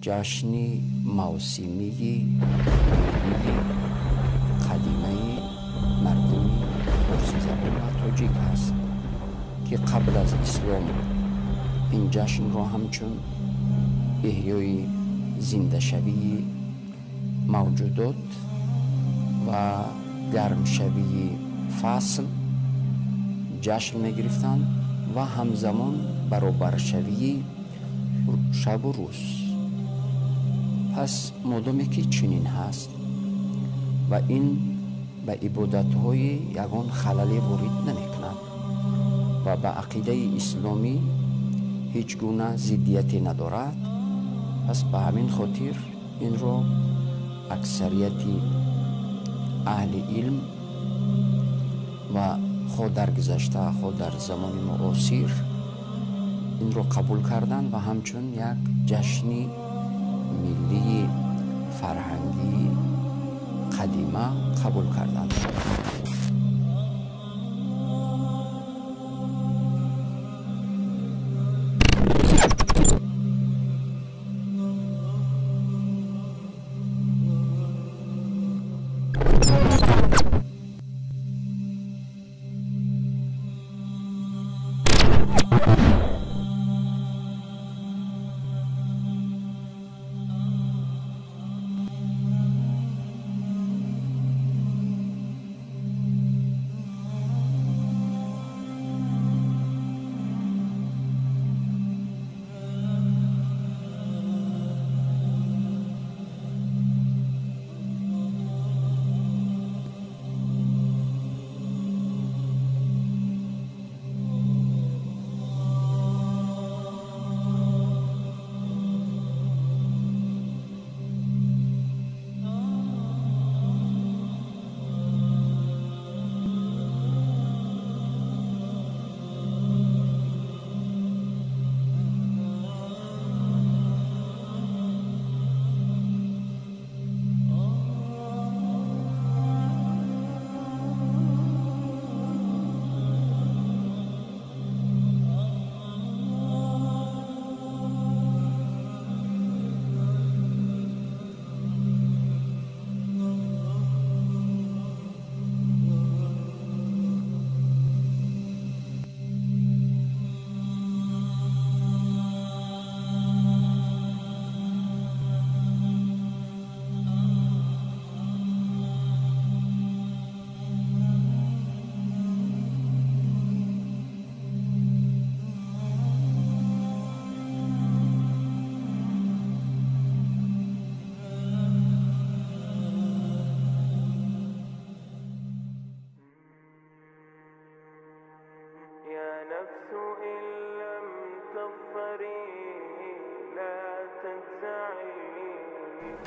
ҷашни мавсимии қадимаи мардуми форсизабон ва тоҷик аст, ки қабл аз ислом ин ҷашнро ҳамчун эҳёи зиндашавии мавҷудот ва гармшавии фасл ҷашн мегирифтанд ва ҳамзамон баробаршавии шабу рӯз. Пас модоме ки чунин ҳаст ва ин ба ибодатҳои ягон халале ворид намекунад ва ба ақидаи исломӣ ҳеҷ гуна зиддияте надорад, пас ба ҳамин хотир инро аксарияти аҳли илм ва хо дар гузашта, хо дар замони муосир инро қабул карданд ва ҳамчун як ҷашни миллии фарҳангии қадима қабул карданд.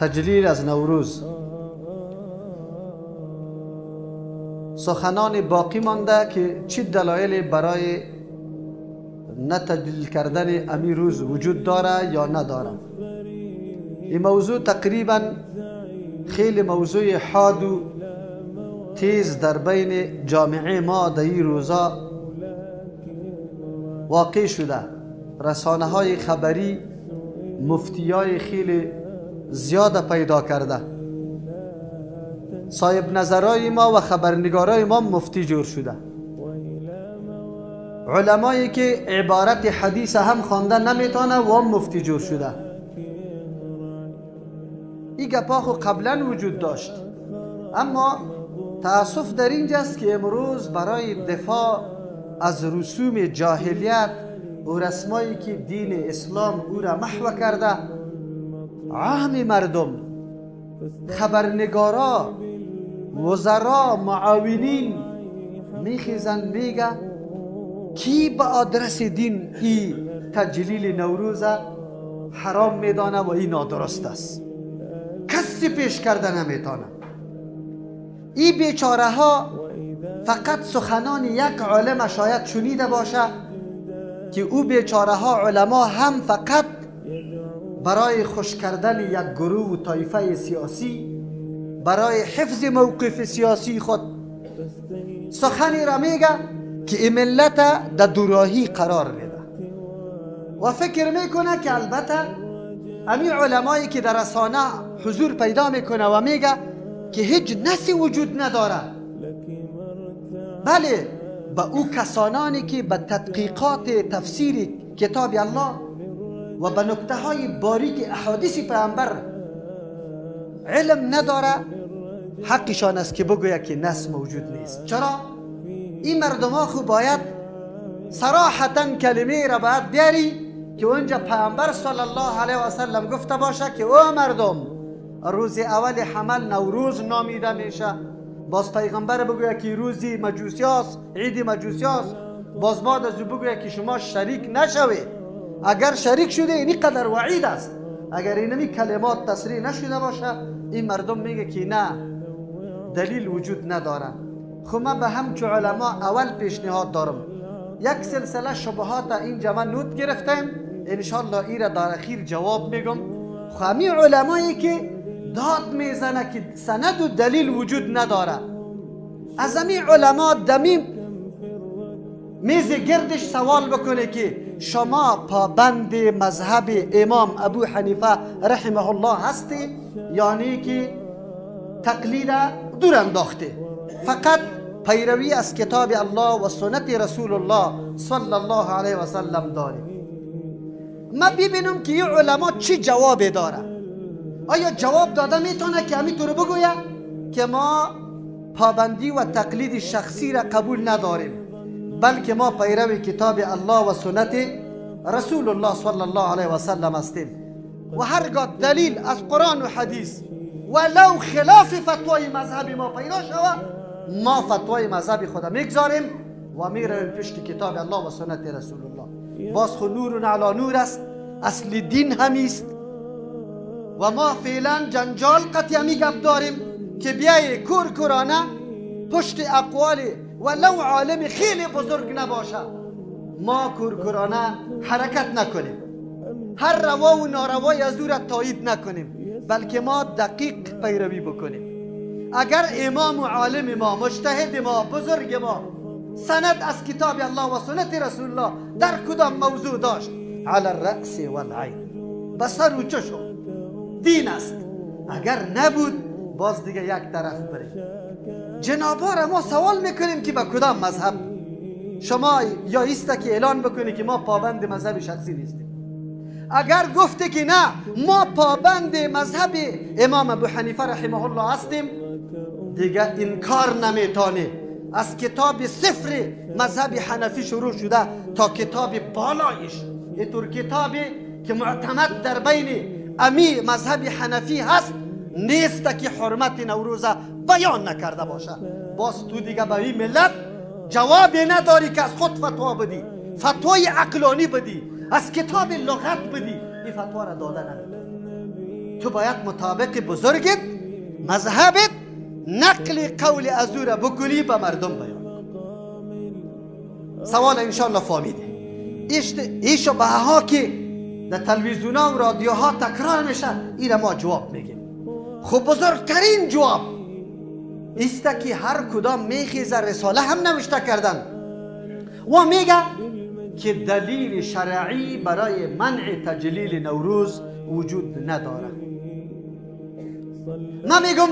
تجلیل از نوروز سخنان باقی مانده که چه دلایل برای نه تجلیل کردن امی روز وجود داره یا نداره. این موضوع تقریبا خیلی موضوع حاد و تیز در بین جامعه ما در این روزا واقع شده. رسانه های خبری مفتی های خیلی زیاد پیدا کرده، صاحب نظرای ما و خبرنگارای ما مفتی جور شده، علمایی که عبارت حدیث هم خوانده نمیتونه و مفتی جور شده. این گپا خو قبلا وجود داشت، اما تأسف در اینجاست که امروز برای دفاع از رسوم جاهلیت و رسمایی که دین اسلام او را محو کرده، عام مردم، خبرنگارا، وزرا، معاونین میخیزن میگه کی به آدرس دین ای تجلیل نوروز حرام میدانه و این نادرست است، کسی پیش کرده نمیتانه. ای بیچاره ها فقط سخنان یک عالم شاید شنیده باشه که او بیچاره ها علما هم فقط برای خوش کردن یک گروه و طایفه سیاسی، برای حفظ موقف سیاسی خود سخنی را میگه که این ملت در دوراهی قرار میده و فکر میکنه که البته امی علمایی که در رسانه حضور پیدا میکنه و میگه که هیچ نسی وجود نداره، بله به او کسانانی که به تدقیقات تفسیر کتاب الله و به نکته های باریک احادیث پیامبر علم نداره، حقشان است که بگوید که نص موجود نیست. چرا؟ این مردم ها خو باید صراحتا کلمه را باید بیاری که اونجا پیامبر صلی الله علیه و سلم گفته باشه که او مردم روز اول حمل نوروز نامیده میشه، باز پیغمبر بگوید که روزی مجوسی هاست، عید مجوسی هاست، باز بعد از او بگوید که شما شریک نشوید، اگر شریک شده اینی قدر وعید است. اگر اینمی کلمات تصریح نشده باشه، این مردم میگه که نه دلیل وجود نداره. خب من به همچو علما اول پیشنهاد دارم، یک سلسله شبهات اینجا من نوت گرفتم، انشالله ای را در اخیر جواب میگم. خب همی علمایی که داد میزنه که سند و دلیل وجود نداره، از همی علما دمیم میز گردش سوال بکنه که شما پابند مذهب امام ابو حنیفه رحمه الله هستی، یعنی که تقلید دور انداخته، فقط پیروی از کتاب الله و سنت رسول الله صلی الله علیه و سلم داری. ما ببینم که این علما چی جواب داره. آیا جواب داده میتونه که همین طور بگویه که ما پابندی و تقلید شخصی را قبول نداریم، بلکه ما پیرو کتاب الله و سنت رسول الله صلی الله علیه و سلم هستیم و هرگاه دلیل از قرآن و حدیث ولو خلاف فتوای مذهب ما پیدا شود، ما فتوای مذهب خود میگذاریم و میرویم پشت کتاب الله و سنت رسول الله. باز خو نور علی نور است، اصل دین همیست و ما فعلا جنجال قطعی گپ داریم که بیای کور کورانه پشت اقوال ولو عالم خیلی بزرگ نباشه ما کورکورانه حرکت نکنیم، هر روا و ناروای از او را تایید نکنیم، بلکه ما دقیق پیروی بکنیم. اگر امام و عالم ما، مجتهد ما، بزرگ ما سند از کتاب الله و سنت رسول الله در کدام موضوع داشت، علی الرأس والعین، به سر و چشم، دین است. اگر نبود باز دیگه یک طرف بریم. جنابا را ما سوال میکنیم که به کدام مذهب شما یا ایسته که اعلان بکنی که ما پابند مذهب شخصی نیستیم. اگر گفته که نه ما پابند مذهب امام ابو حنیفه رحمه الله هستیم، دیگه انکار نمیتونه. از کتاب صفر مذهب حنفی شروع شده تا کتاب بالایش، اینطور کتابی که معتمد در بین امی مذهب حنفی هست نیست که حرمت نوروز بیان نکرده باشه. باز تو دیگه به این ملت جواب نداری که از خود فتوا بدی، فتوای عقلانی بدی، از کتاب لغت بدی، این فتوا را داده نمیده. تو باید مطابق بزرگت مذهبت نقل قول از او را بکنی به مردم بیان. سوال انشالله فهمیده. این شبهه ها که در تلویزیون ها و رادیوها تکرار میشه، این را ما جواب میگیم. خب بزرگترین جواب ایست که هر کدام میخیزه رساله هم نوشته کردن و میگه که دلیل شرعی برای منع تجلیل نوروز وجود نداره. من میگم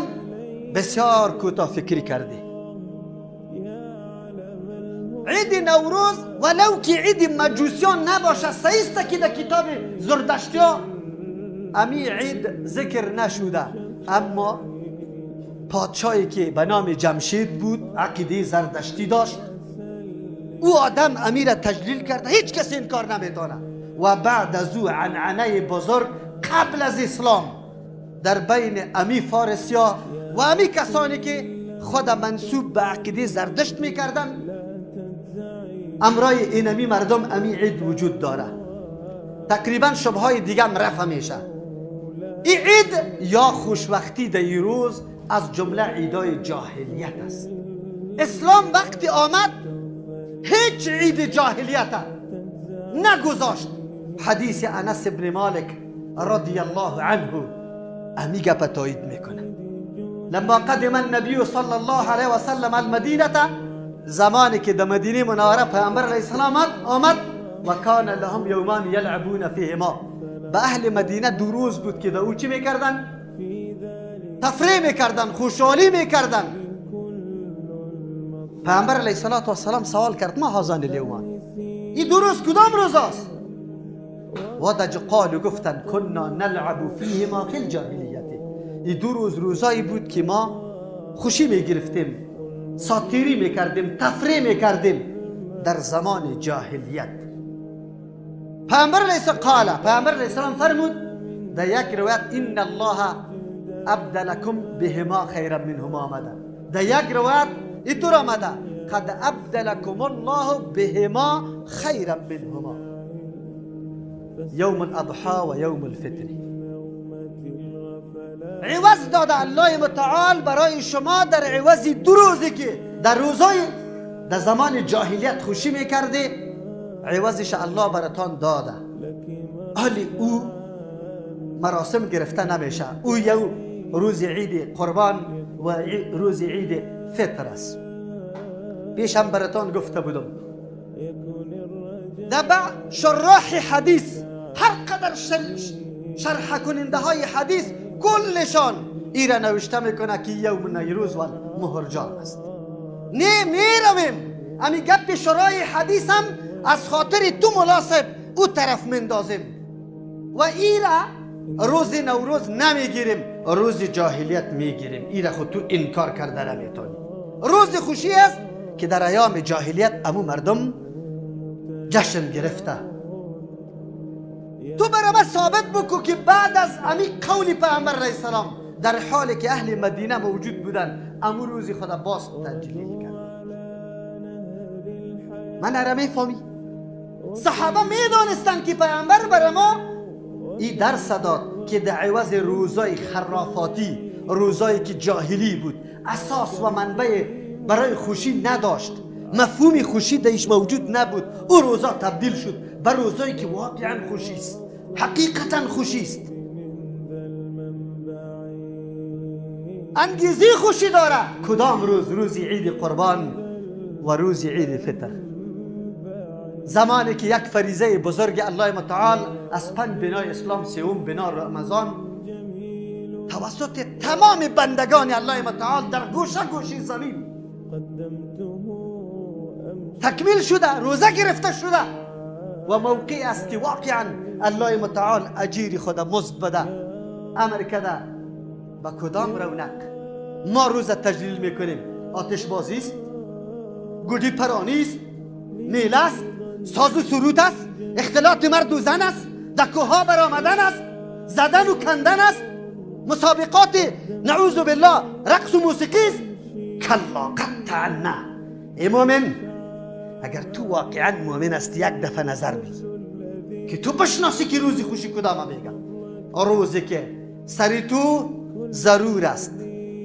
بسیار کوتاه فکری کردی. عید نوروز ولو که عید مجوسیان نباشه، صحیح که در کتاب زردشتیا امی عید ذکر نشده، اما پادشاهی که به نام جمشید بود عقیده زردشتی داشت، او آدم امیر تجلیل کرده، هیچ کسی این کار نمیتونه. و بعد از او عنعنه بزرگ قبل از اسلام در بین امی فارسیا و امی کسانی که خود منسوب به عقیده زردشت میکردن، امرای این امی مردم امی عید وجود داره. تقریبا شبهای دیگه هم رفع میشه. این عید یا خوشوقتی در روز از جمله عیدای جاهلیت است. اسلام وقتی آمد هیچ عید جاهلیت نگذاشت. حدیث انس بن مالک رضی الله عنه امی گپ تایید میکنه. لما قدم النبی صلی الله علیه و سلم المدینه، زمانی که در مدینه منوره پیامبر علیه السلام آمد، و کان لهم یومان یلعبون فیهما، به اهل مدینه 2 روز بود که او چی میکردن؟ تفریح میکردن، خوشحالی میکردن. پیامبر علیه الصلاة والسلام سوال کرد ما هازان الیومان، این 2 روز کدام روز است؟ و دج قالوا گفتن کنا نلعب فیهما فی الجاهلیت. این 2 روز روزایی بود که ما خوشی میگرفتیم، ساتیری میکردیم، تفریح میکردیم در زمان جاهلیت. پیامبر علیه قال، پیامبر علیه السلام فرمود در یک روایت ان الله ابدلکم بهما خیرا منهما آمده، در یک روایت اینطور آمده قد ابدلکم الله بهما خیرا منهما یوم الاضحی و یوم الفطر. عوض داده الله متعال برای شما در عوض 2 روزی که در روزای در زمان جاهلیت خوشی میکرده، عوضش الله براتان داده. حالی او مراسم گرفته نمیشه، او یو روز عید قربان و روز عید فطر است. پیشم براتان گفته بودم در شراح حدیث، هر قدر شرح کننده های حدیث کلشان ایره نوشته میکنه که یوم نیروز و مهرجان است. نه میرویم امی گپ شرای حدیث هم از خاطر تو مناسب او طرف مندازیم و ایره روز نوروز نمیگیریم، روز جاهلیت میگیریم. ایره خود تو انکار کرده نمیتونی. روز خوشی است که در ایام جاهلیت امو مردم جشن گرفته. تو برای ما ثابت بکو که بعد از امی قول پیامبر علیه السلام در حالی که اهل مدینه موجود بودن امو روزی خدا باز تجلیل کرد. من اره میفهمی؟ صحابه میدانستند که پیامبر برای ما ای درس داد که در عوض روزای خرافاتی، روزایی که جاهلی بود، اساس و منبع برای خوشی نداشت، مفهوم خوشی درش موجود نبود، او روزا تبدیل شد به روزایی که واقعا خوشی است، حقیقتا خوشی است، انگیزی خوشی داره. کدام روز؟ روز عید قربان و روز عید فطر، زمانی که یک فریضه بزرگ الله متعال از 5 بنای اسلام، 3 بنا رمضان، توسط تمام بندگان الله متعال در گوشه گوشه زمین تکمیل شده، روزه گرفته شده و موقع است که واقعا الله متعال اجیر خود مزد بده. امر کرده با کدام رونق ما روزه تجلیل میکنیم؟ آتش بازی است، گودی پرانی است، میله است، ساز و سرود است، اختلاط مرد و زن است، در کوه‌ها برآمدن است، زدن و کندن است، مسابقات نعوذ بالله رقص و موسیقی است. کلا قطعا نه. ای مؤمن، اگر تو واقعا مؤمن هستی یک دفعه نظر بی که تو بشناسی که روزی خوشی کدام میگم، روزی که سری تو ضرور است.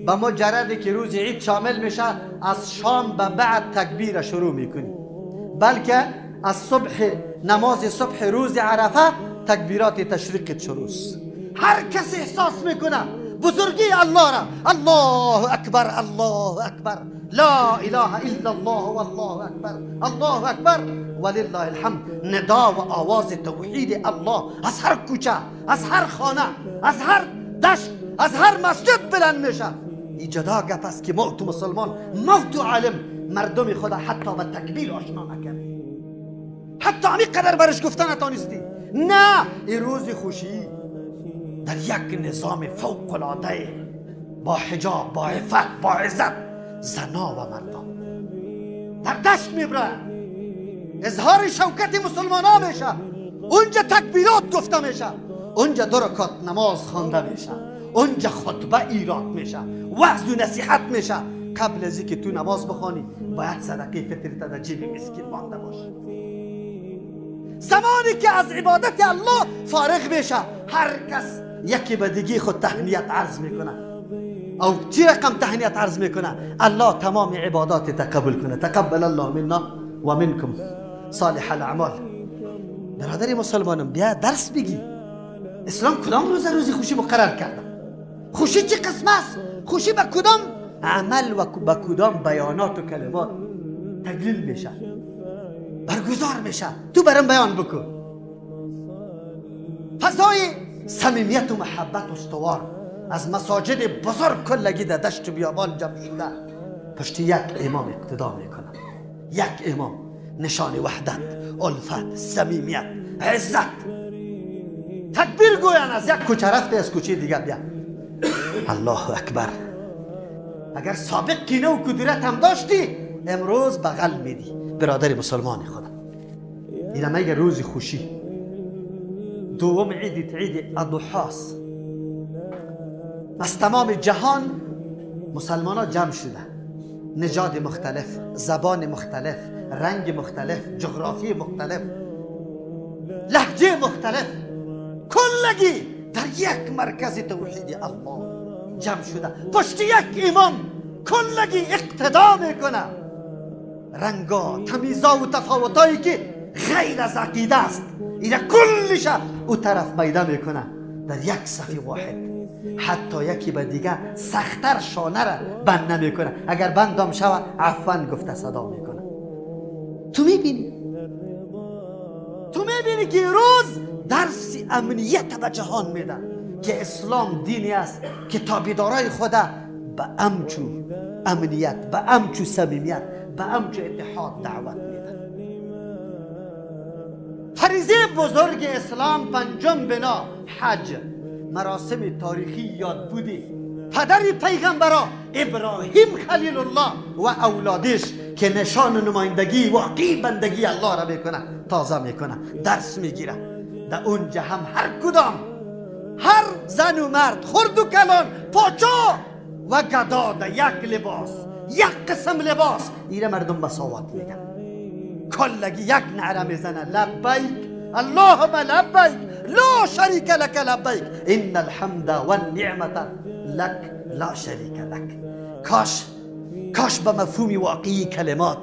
به مجردی که روز عید شامل میشه از شام به بعد تکبیر شروع میکنی، بلکه از صبح نماز صبح روز عرفه تکبیرات تشریق شروع. هر کس احساس میکنه بزرگی الله را، الله اکبر الله اکبر، لا اله الا الله والله اکبر الله اکبر ولله الحمد. ندا و آواز توحید الله از هر کوچه، از هر خانه، از هر دشت، از هر مسجد بلند میشه. این جدا گپ است که ما تو مسلمان، ما تو عالم، مردم خدا حتی به تکبیر آشنا نکرد، حتی همی قدر برش گفتن نتانستی. نه، این روز خوشی در یک نظام فوق العاده با حجاب، با عفت، با عزت، زنا و مردم در دشت میبرن، اظهار شوکت مسلمان ها میشه، اونجا تکبیرات گفته میشه، اونجا 2 رکعت نماز خوانده میشه، اونجا خطبه ایراد میشه، وعظ و نصیحت میشه. قبل از اینکه تو نماز بخوانی باید صدقه فطرت در جیب مسکین مانده باشه. زمانی که از عبادت الله فارغ میشه، هر کس یکی به دیگه خود تهنیت عرض میکنه. او چی رقم تهنیت عرض میکنه؟ الله تمام عبادات تقبل کنه، تقبل الله منا و منکم صالح الاعمال. برادر مسلمانم بیا درس بگی. اسلام کدام روز روزی خوشی مقرر کرده؟ خوشی چه قسم است؟ خوشی به کدام عمل و به کدام بیانات و کلمات تجلیل میشه، برگزار میشه؟ تو برام بیان بکن. فضای صمیمیت و محبت استوار از مساجد بزرگ کلگی در دشت بیابان جمع شده پشت یک امام اقتدا میکنه. یک امام نشان وحدت، الفت، صمیمیت، عزت. تکبیر گویان از یک کوچه رفته از کوچه دیگر بیا. الله اکبر. اگر سابق کینه و کدورت هم داشتی امروز بغل میدی برادر مسلمان خدا. اینم میگه روز خوشی. دوم عید عید اضحاست. از تمام جهان مسلمان ها جمع شده، نژاد مختلف، زبان مختلف، رنگ مختلف، جغرافی مختلف، لهجه مختلف، کلگی در یک مرکز توحید الله جمع شده پشت یک امام کلگی اقتدا میکنه. رنگا، تمیزا و تفاوتایی که غیر از عقیده است اینا کلش او طرف میده میکنه در یک صف واحد. حتی یکی به دیگه سختتر شانه را بند نمیکنه، اگر بندام شوه عفوا گفته صدا میکنه. تو میبینی، تو میبینی که روز درس امنیت به جهان میده که اسلام دینی است که تابعدارای خدا به امچو امنیت، به امچو صمیمیت، به امچو اتحاد دعوت میده. فریضه بزرگ اسلام پنجم بنا حج، مراسم تاریخی یاد بودی پدر پیغمبرا ابراهیم خلیل الله و اولادش که نشان نمایندگی واقعی بندگی الله را میکنه، تازه میکنه، درس میگیره. در اونجا هم هر کدام، هر زن و مرد، خرد و کلان، پاچا و گدا در یک لباس، یک قسم لباس، ایره مردم مساوات میگن. کلگی یک نعره میزنه، لبیک اللهم لبیک لا شریک لک لبیک ان الحمد والنعمة لک لا شریک لک. کاش کاش به مفهوم واقعی کلمات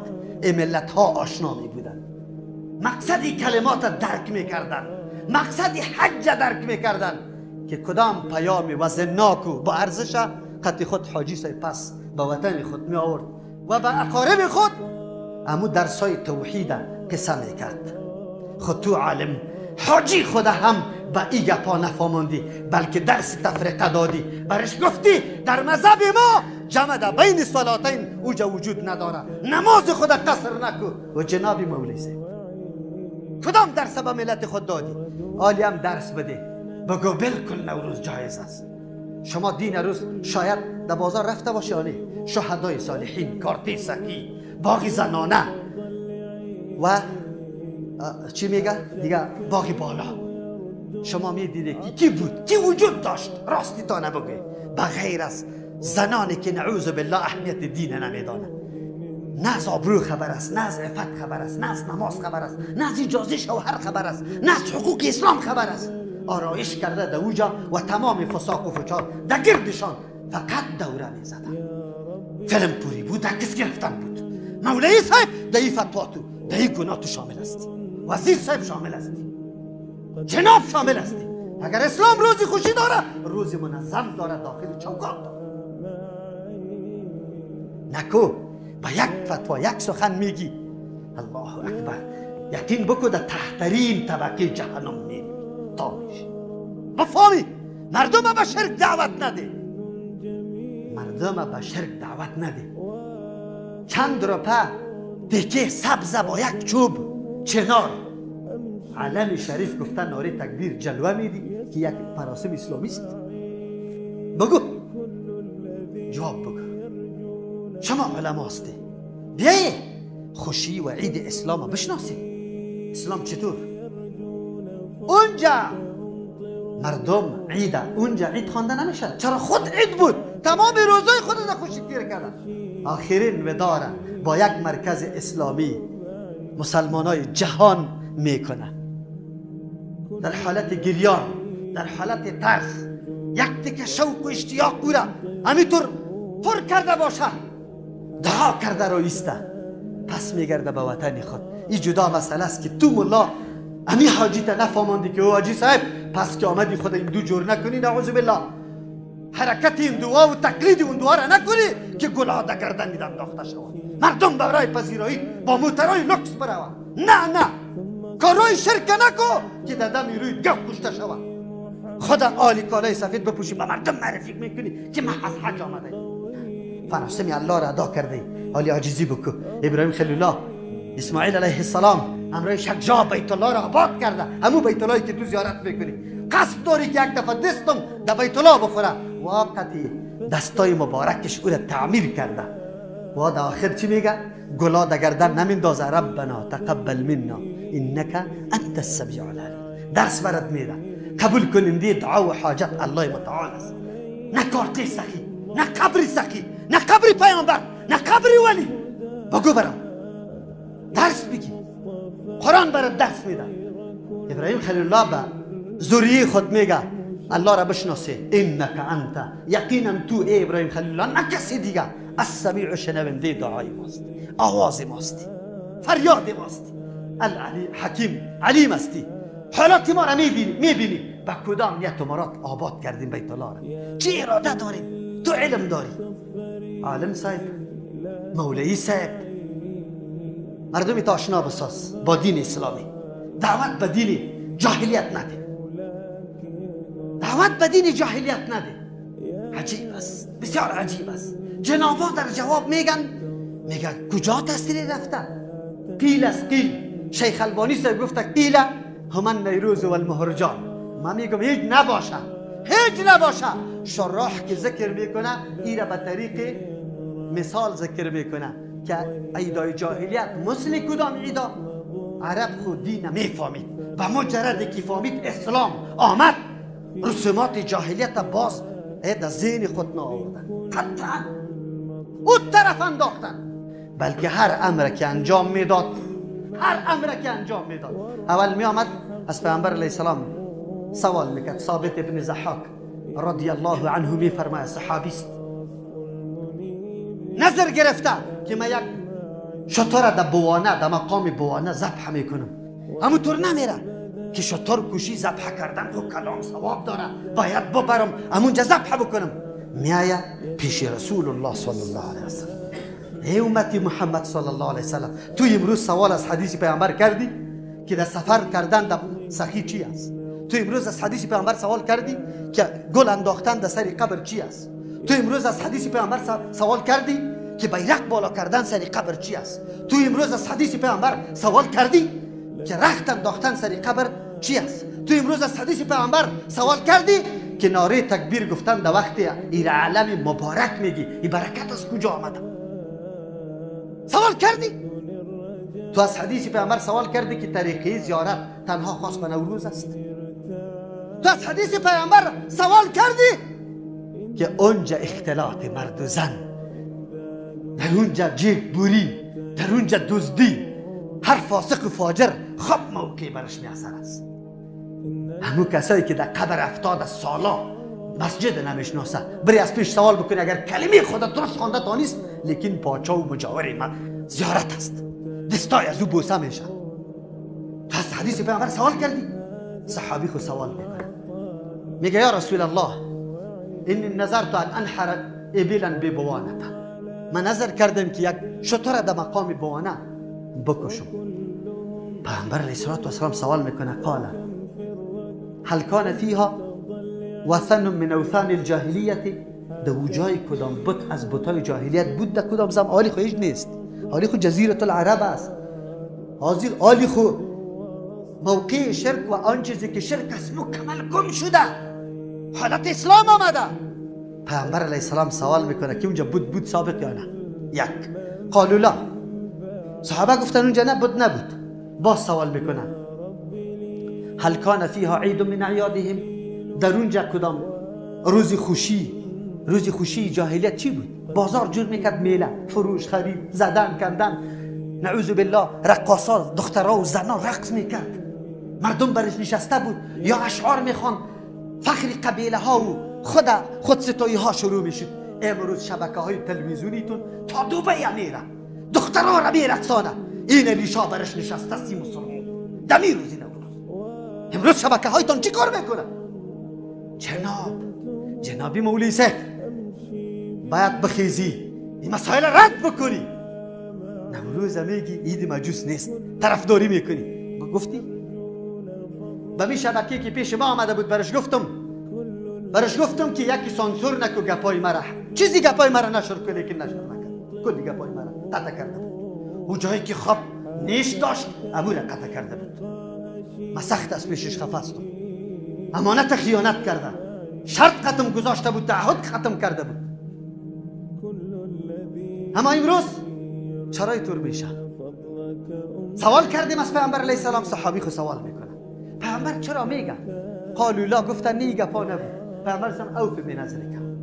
ملت ها آشنا می بودن، مقصد کلمات درک می کردن، مقصد حج درک می کردن که کدام پیام وزناک و با ارزش قطع خود حاجی سای پس به وطن خود می آورد و به اقارب خود امو درسای توحید قصه می کرد. خود تو عالم حاجی خود هم به ای گپا نفهماندی، بلکه درس تفرقه دادی، برش گفتی در مذهب ما جمع در بین صلاتین اوجا وجود نداره، نماز خود قصر نکو. و جناب مولوی صاحب کدام درس به ملت خود دادی؟ آلی هم درس بده، بگو بالکل نوروز جایز است. شما دین روز شاید در بازار رفته باشی، آنی شهدای صالحین، کارتی سکی، باغ زنانه و چی میگه دیگه، باغ بالا. شما میدیدید که کی بود، کی وجود داشت؟ راستی تا نبگوی بغیر از زنانی که نعوذ بالله اهمیت دین نمیدانه. نه از آبرو خبر است، نه از عفت خبر است، نه از نماز خبر است، نه از اجازه شوهر خبر است، نه از حقوق اسلام خبر است. آرایش کرده در اوجا و تمام فساق و فجار در گردشان فقط دوره میزدن. فیلم پوری بود، عکس گرفتن بود. مولوی صاحب در این فتوا تو، در این گناه تو شامل است، وزیر صاحب شامل هستی، جناب شامل هستی. اگر اسلام روزی خوشی داره، روزی منظم داره، داخل چوکات داره. نکو با یک فتوا یک سخن میگی الله اکبر، یقین بکو در تحترین طبقه جهنم میری تا میشی. بفهمی مردم به شرک دعوت نده، مردم به شرک دعوت نده. چند روپه دیگه سبز با یک چوب چنار علم شریف گفتن ناره تکبیر جلوه میدی که یک مراسم اسلامی است. بگو جواب بگو، شما علما هستی، بیایی خوشی و عید اسلام بشناسی. اسلام چطور؟ اونجا مردم عیده، اونجا عید خوانده نمیشه. چرا؟ خود عید بود، تمام روزای خود را خوشی تیر کردن. آخرین وداره با یک مرکز اسلامی مسلمانای جهان میکنه. در حالت گریان، در حالت ترس، یک تکه شوق و اشتیاق او را همینطور پر کرده باشه، دعا کرده رو ایسته، پس میگرده به وطن خود. این جدا مسئله است که تو ملا امی حاجی تا نفهماندی که او حاجی صاحب پس که آمدی خود این دو جور نکنی، نعوذ بالله، حرکت این دعا و تقلید اون دعا را نکنی که گناه در گردن انداخته شود. مردم برای پذیرایی با موترهای لوکس بروند. نه نه، کارهای شرک نکو که در دم روی گو کشته شود. خدا عالی کالای سفید بپوشی به مردم معرفی میکنی که من از حج آمده. فراسمی الله را ادا کرده، حالی عاجزی بکو. ابراهیم خلیل الله، اسماعیل علیه السلام امرای شک جا بیت الله را آباد کرده، همو بیت اللهی که تو زیارت میکنی. قصد داری که یک دفعه دستم در بیت الله بخوره، واقعی دستای مبارکش او را تعمیر کرده. و در آخر چی میگه؟ گلا در گردن نمیندازه، ربنا تقبل منا انک انت السمیع العلیم. درس برات میده، قبول کننده دعا و حاجت الله متعال است. نه کارت سخی، نه قبر سخی، نه قبر پیامبر، نه قبر ولی. بگو برام درس بگی، قرآن برات درس میده. ابراهیم خلیل الله به ذریه خود میگه الله را بشناسه، انک انت، یقینا تو ای ابراهیم خلیل الله، نه کسی دیگه، السمیع شنونده دعای ماست، آواز ماست، فریاد ماست، العلی حکیم علیم استی. حالات ما را میبینی به کدام نیت و مراد آباد کردیم بیت الله را، چه اراده داریم، تو علم داری. عالم صاحب، مولوی صاحب، مردمی تا آشنا بساز با دین اسلامی، دعوت به دین جاهلیت نده، دعوت به دین جاهلیت نده. عجیب است، بسیار عجیب است. جنابا در جواب میگن، میگن کجا تصریح رفته؟ قیل است قیل. شیخ البانی صاحب گفته قیل همان نیروز و المهرجان. من میگم هیچ نباشه، هیچ نباشه. شراح که ذکر میکنه ایره به طریق مثال ذکر میکنه که عیدای جاهلیت مثل کدام عیدا؟ عرب خود دین نمیفهمید، به مجرد که فهمید اسلام آمد، رسومات جاهلیت باز در ذهن خود نآوردن، قطعا او طرف انداختن. بلکه هر امر که انجام میداد، هر امر که انجام میداد، اول می آمد از پیامبر علیه السلام سوال میکرد. ثابت ابن ضحاک رضی الله عنه میفرماید، صحابی است، نظر گرفته که من یک شتر در بوانه، در مقام بوانه ذبح میکنم. همونطور نمیره که شتر کشی ذبح کردن خب کلام ثواب داره، باید ببرم همونجا ذبح بکنم. میآید پیش رسول الله صلی الله علیه وسلم، ای امتی محمد صلی الله علیه وسلم، تو امروز سوال از حدیث پیامبر کردی که در سفر کردن در سخی چی است؟ تو امروز از حدیث پیامبر سوال کردی که گل انداختن در سر قبر چی است؟ تو امروز از حدیث پیامبر سوال کردی که بیرق بالا کردن سر قبر چی است؟ تو امروز از حدیث پیامبر سوال کردی که رخت انداختن سر قبر چی است؟ تو امروز از حدیث پیامبر سوال کردی که ناره تکبیر گفتن در وقت ایر عالم مبارک میگی، این برکت از کجا آمده؟ سوال کردی؟ تو از حدیث پیامبر سوال کردی که طریقه زیارت تنها خاص به نوروز است؟ تو از حدیث پیامبر سوال کردی که اونجا اختلاط مرد و زن، در اونجا جیب بوری، در اونجا دزدی، هر فاسق و فاجر خوب موقع برش میسر است. همون کسایی که در قبر 70 سالا مسجد نمیشناسه، بری از پیش سوال بکنی، اگر کلمه خدا درست خوانده تانیست، لیکن پاچا و مجاور ما زیارت است، دستای از او بوسه میشه. تو از حدیث پیامبر سوال کردی؟ صحابی خود سوال میکنه، میگه یا رسول الله انی نظرت ان انحر ابلا ببوانه، من نظر کردم که یک شتر در مقام بوانه بکشم. پیامبر علیه الصلاه والسلام سوال میکنه، قال هل کان فیها وثن من اوثان الجاهلیت؟ در جای کدام بت از بتای جاهلیت بود؟ در کدام زمان؟ حالی خو هیچ نیست، حالی خو جزیره العرب است، حالی خو موقع شرک و آن چیزی که شرک است مکمل گم شده، حالت اسلام آمده. پیامبر علیه السلام سوال میکنه که اونجا بود ثابت یا نه؟ یک قالوا لا، صحابه گفتن اونجا نه بود نبود. باز سوال میکنه هل کان فیها عید من اعیادهم؟ در اونجا کدام روز خوشی، روز خوشی جاهلیت چی بود؟ بازار جور میکرد، میله، فروش، خرید، زدن، کندن، نعوذ بالله، رقاصا، دخترها و زنا رقص میکرد، مردم برش نشسته بود یا اشعار میخوان، فخر قبیله ها و خود ستایی ها شروع میشد. امروز شبکه های تلویزیونیتون تا دبی میره، دخترها را میرقصانه، این علیشا برش نشسته سی مسلمان دمی روزی نوروز. امروز شبکه هایتان چی کار میکنه؟ جنابی مولوی صاحب باید بخیزی این مسائل رد بکنی. نوروز میگی عید مجوس نیست، طرفداری میکنی. گفتی به می شبکه که پیش ما آمده بود برش گفتم برش گفتم که یکی سانسور نکو گپای مرا، چیزی گپای مرا نشر کنه که نشر نکرد، کلی گپای مرا قطع کرده بود. او جایی که خواب نیش داشت امور قطع کرده بود. ما سخت از پیشش خفستم. امانت خیانت کرده، شرط ختم گذاشته بود، تعهد ختم کرده بود. اما امروز چرا اینطور میشه؟ سوال کردیم از پیامبر علیه السلام، صحابی خو سوال میکنه پیامبر چرا میگه؟ قالوا لا، گفتن نه گپا نبود. پیامبر سم اوف به نظر کن،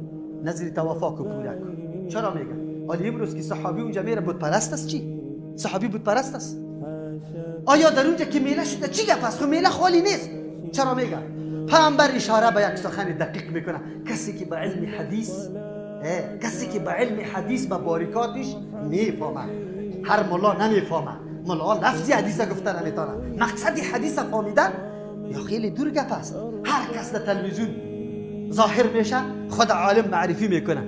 نظر توافق و پوره کن. چرا میگه؟ حالا امروز که صحابی اونجا میره بود پرست است، چی؟ صحابی بود پرست است؟ آیا در اونجا که میله شده چی گپ است؟ خو میله خالی نیست. چرا میگه؟ پیامبر اشاره به یک سخن دقیق میکنه. کسی که به علم حدیث، کسی که به علم حدیث به باریکاتش میفهمه، هر ملا نمیفهمه. ملا لفظی حدیث گفته نمیتونه، مقصد حدیث فهمیدن یا خیلی دور گپ است. هر کس در تلویزیون ظاهر میشه خود عالم معرفی میکنه.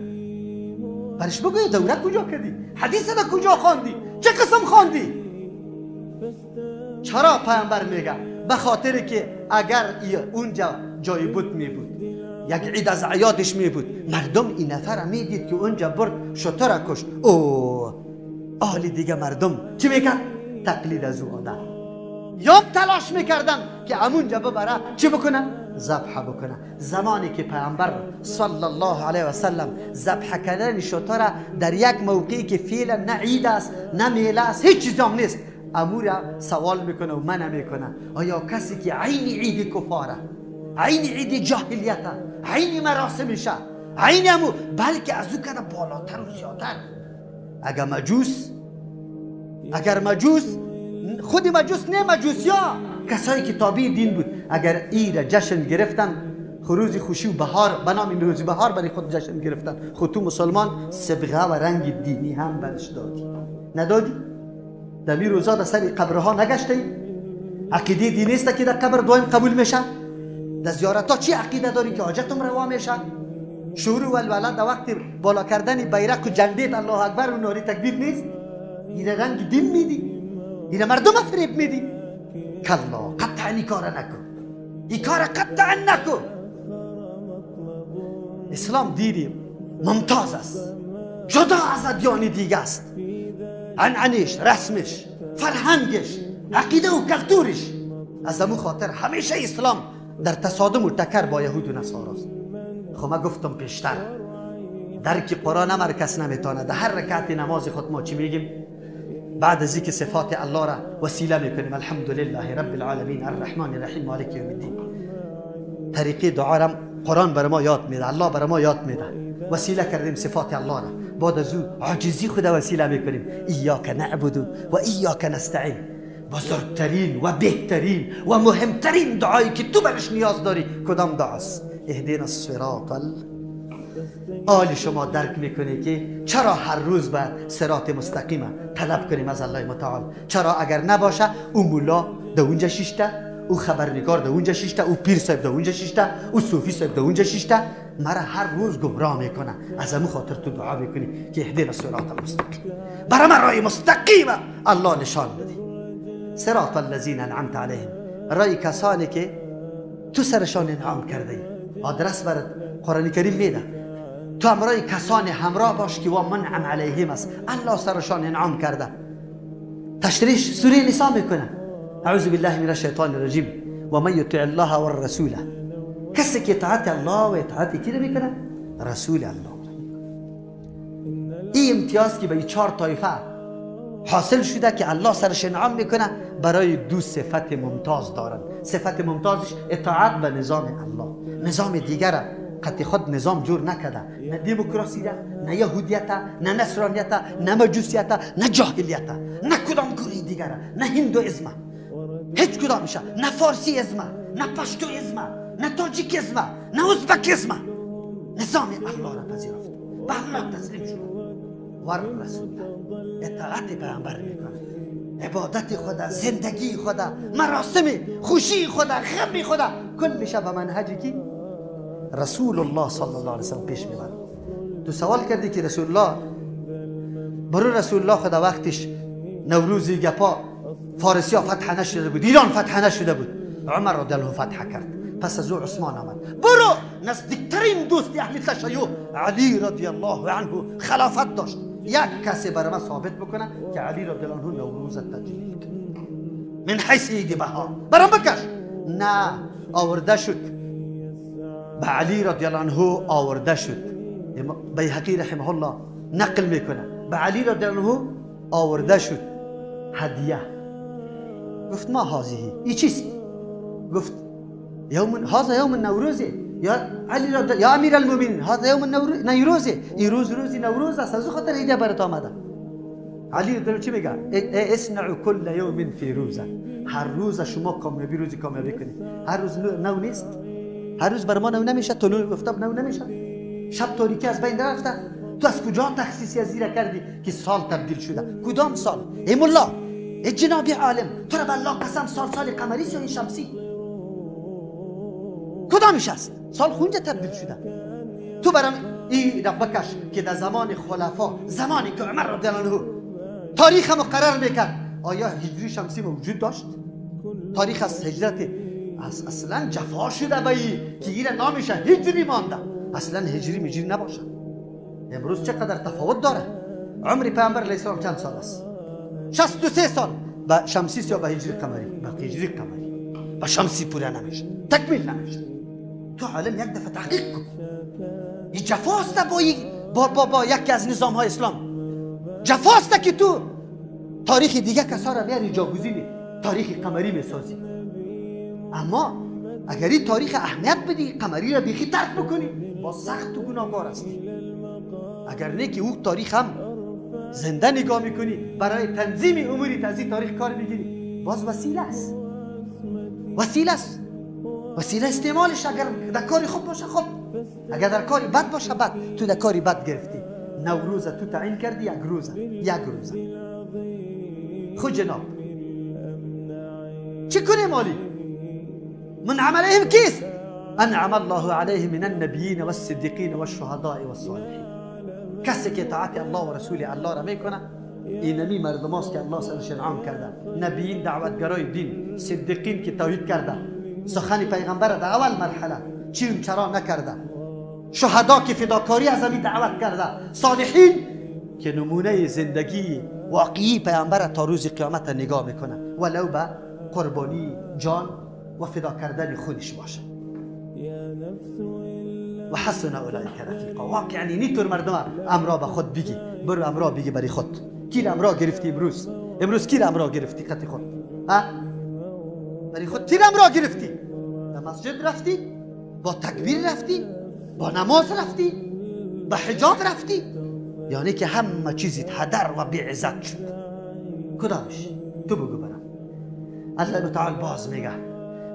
برش بگوی دوره کجا کردی؟ حدیث را کجا خواندی؟ چه قسم خواندی؟ چرا پیامبر میگه؟ به خاطر که اگر اونجا جای بود می بود، یک عید از عیادش می بود، مردم این نفر میدید که اونجا برد شتر کشت، او اهل دیگه مردم چی میکرد؟ تقلید از او آدم. یا تلاش میکردن که امونجا ببره چی بکنه؟ ذبح بکنه. زمانی که پیامبر صلی الله علیه و سلم ذبح کردن شتر در یک موقعی که فعلا نه عید است نه میله است، هیچ چیز هم نیست، امور سوال میکنه و منع میکنه. آیا کسی که عین عید کفاره، عین عید جاهلیت، عین مراسمشه، عین امو، بلکه از او کده بالاتر و زیادتر، اگر مجوس، اگر مجوس، خود مجوس نه، مجوسی ها کسایی که تابع دین بود، اگر ای را جشن گرفتن، خروز خوشی و بهار به نام روز بهار برای خود جشن گرفتن، خود تو مسلمان صبغه و رنگ دینی هم برش دادی، ندادی؟ در می روزا در سر قبرها نگشته ای؟ عقیده دینی است که در قبر دعایم قبول میشه؟ در زیارت ها چی عقیده داری که حاجتم روا میشه؟ شور و ولوله در وقت بالا کردن بیرق و جنده الله اکبر و ناری تکبیر نیست؟ این رنگ دین میدی؟ این مردم فریب میدی؟ کلا، قطعا این کار نکن، این کار قطعا نکن. اسلام دینی ممتاز است، جدا از ادیان دیگه است. عنعنش، رسمش، فرهنگش، عقیده و کلتورش. از امو خاطر همیشه اسلام در تصادم و تکر با یهود و نصارا است. خب ما گفتم پیشتر درک قرآن هم هر کس نمیتونه. در هر رکعت نماز خود ما چی میگیم؟ بعد از اینکه صفات الله را وسیله میکنیم، الحمدلله رب العالمین الرحمن الرحیم مالک یوم الدین. طریقه دعا را قرآن بر ما یاد میده، الله بر ما یاد میده. وسیله کردیم صفات الله را، بعد از او عاجزی خود وسیله میکنیم، ایاک نعبد و ایاک نستعین. بزرگترین و بهترین و مهمترین دعایی که تو برش نیاز داری کدام دعاست؟ اهدنا الصراط. آل شما درک میکنه که چرا هر روز باید صراط مستقیم طلب کنیم از الله متعال. چرا اگر نباشه او مولا در اونجا شیشته، او خبرنگار در اونجا شیشته، او پیر صاحب در اونجا شیشته، او صوفی صاحب در اونجا شیشته، مرا هر روز گمراه میکنه. از امو خاطر تو دعا میکنی که اهدنا الصراط المستقیم، برای من راه مستقیم الله نشان بده. صراط الذین انعمت علیهم، رای کسانی که تو سرشان انعام کرده ای. آدرس برات قرآن کریم میده، تو همراه کسانی همراه باش که و منعم علیهم است، الله سرشان انعام کرده. تشریح سوره نساء میکنه، اعوذ بالله من الشیطان الرجیم و من یطع الله والرسول. کسی که اطاعت الله و اطاعت کی میکنه؟ رسول الله. این امتیاز که به این 4 طایفه حاصل شده که الله سرش انعام میکنه، برای دو صفت ممتاز دارن. صفت ممتازش اطاعت به نظام الله. نظام دیگر قطع خود نظام جور نکرده، نه دموکراسی ده، نه یهودیت، نه نصرانیت، نه مجوسیت، نه جاهلیت، نه کدام گروه دیگر، نه هندویزم، هیچ کدامشه، نه فارسی ازم، نه پشتو ازم، نه تاجیک ازم، نه ازبک ازم. نظام الله را پذیرفت، به الله تسلیم شد. ور رسول اطاعت پیامبر میکنه، عبادت خدا، زندگی خدا، مراسم خوشی خدا، غم خدا، کل میشه به منهجی که رسول الله صلی الله علیه وسلم پیش میبره. تو سوال کردی که رسول الله، برو رسول الله خدا وقتش نوروزی گپا فارسی ها فتح نشده بود، ایران فتح نشده بود، عمر رضی الله فتح کرد، پس از او عثمان آمد. برو نزدیکترین دوست اهل تشیع علی رضی الله عنه خلافت داشت. یک کسی برای من ثابت بکنه که علی رضی الله عنه نوروز تجلیل کرد من حیث عید بهار، برام بکش. نه، آورده شد به علی رضی الله عنه، آورده شد. بیهقی رحمه الله نقل میکنه به علی رضی الله عنه آورده شد هدیه. گفت ما هذه، ای چیست؟ گفت یوم هذا یوم النوروز یا علی رضی یا امیر المؤمنین، هذا یوم النوروز، این روز روز نوروز است، از خاطر هدیه برات آمده. علی رضی الله چی میگه؟ اصنعوا کل یوم فیروزه، هر روز شما کامیابی روزی کامیابی کنید. هر روز نو نیست، هر روز بر ما نو نمیشه، طلوع آفتاب نو نمیشه، شب تاریکی از بین رفته. تو از کجا تخصیصی از زیره کردی که سال تبدیل شده؟ کدام سال؟ ای ملا، ای جناب عالم، تو را به الله قسم، سال سال قمری یا این شمسی؟ کدامش است؟ سال خونجا تبدیل شده. تو برام این را بکش که در زمان خلفا، زمانی که عمر رضی الله عنه تاریخ مقرر میکرد، آیا هجری شمسی موجود داشت؟ تاریخ از هجرت اصلا جفا شده به ای که ایره نامشه هجری مانده، اصلا هجری مجری نباشه. امروز چقدر تفاوت داره. عمر پیامبر علیه السلام چند سال است؟ 63 سال. به شمسی یا به هجری قمری؟ به هجری قمری. به شمسی پوره نمیشه، تکمیل نمیشه. تو عالم یک دفعه تحقیق کن. این جفاست با یکی از نظام های اسلام. جفاست که تو تاریخ دیگه کسا را بیاری جاگزینی تاریخ قمری میسازی. اما اگر این تاریخ اهمیت بدی، قمری را بیخی ترک بکنی، با سخت تو گناهکار هستی. اگر نه که او تاریخ هم زنده نگاه میکنی، برای تنظیم اموری از این تاریخ کار میگیری، باز وسیله است، وسیله است، وسیله استعمالش اگر در کاری خوب باشه خوب، اگر در کاری بد باشه بد. تو در کاری بد گرفتی، نوروز تو تعیین کردی یک روزه، یک روزه. خود جناب چی کنیم مالی؟ من عملهم کیست؟ انعم الله علیه من النبیین والصدیقین والشهداء والصالحین. کسی که اطاعت الله و رسول الله را میکنه، اینمی مردم است که الله سرش انعام کرده. نبیین دعوتگرای دین، صدیقین که توحید کرده، سخن پیغمبر در اول مرحله چی چرا نکرده، شهدا که فداکاری از همین دعوت کرده، صالحین که نمونه زندگی واقعی پیغمبر تا روز قیامت نگاه میکنه، ولو به قربانی جان و فدا کردن خودش باشه. و حسن اولئک رفیقا. واقعا اینطور مردم امرا به خود بگی، برو امرا بگی برای خود. کی امرا گرفتی امروز؟ امروز کی امرا گرفتی قطع خود؟ ها؟ برای خود کی امرا گرفتی؟ در مسجد رفتی؟ با تکبیر رفتی؟ با نماز رفتی؟ با حجاب رفتی؟ یعنی که همه چیزی هدر و بی‌عزت شد. کدامش؟ تو بگو برام. الله تعالی باز میگه